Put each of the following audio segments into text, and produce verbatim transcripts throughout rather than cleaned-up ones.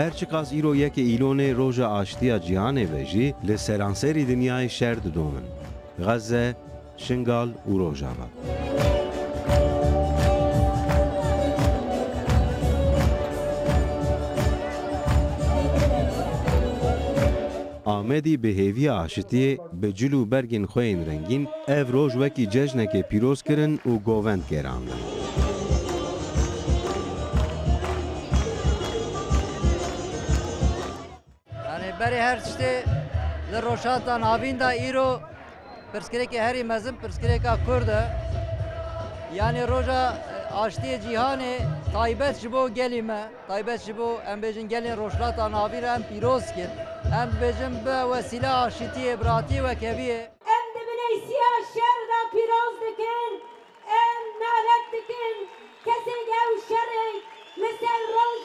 Her çiqas îro yekê Îlonê Roja Aştiya Cîhanê be jî, li seranserî dinyayê şer didomin. Xezze, Şingal û Rojava. Amedî bi hêviya aşitiyê, bi cil û bergên xwe yên rengîn, ev roj wekî cejnekê pîroz kirin û govend gerandin. Yanî berê her tiştê li Rojhilata Navîn de îro pirsgirêkê herî mezin pirsgirêka Kurd e. Yanî roja, e, aştiyê cîhanê taybet ji bo gelî me, taybet ji bo, em bêjin, gelên Rojhilata Navîn re em pîroz kir. Em dibêjin bi wesîle aşitiyê, biratiyê, wekheviyê. Em di bineysiya şer de pîroz dikin. Em nalet dikin, kesê ew şerê li ser roj,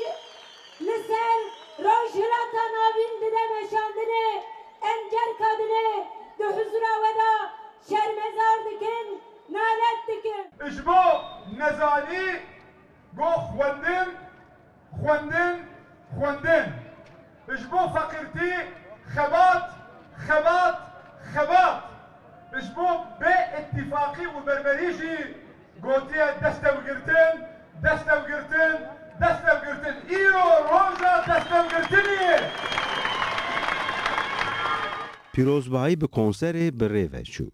li ser Rojhilata Navîn dide meşandinê, em cerka dinê di huzura we de şermezar dikin, nalet dikin. Ji bo nezanî go xwendin, xwendin, xwendin. Ji bo feqîrtî xebat, xebat, xebat. Ji bo bê îtîfaqî û berberî jî gotiye destewgirtin, destewgirtin, destewgirtin. Îro roja destewgirtinê ye. Pîrozbahî bi konserê bi rê ve çû.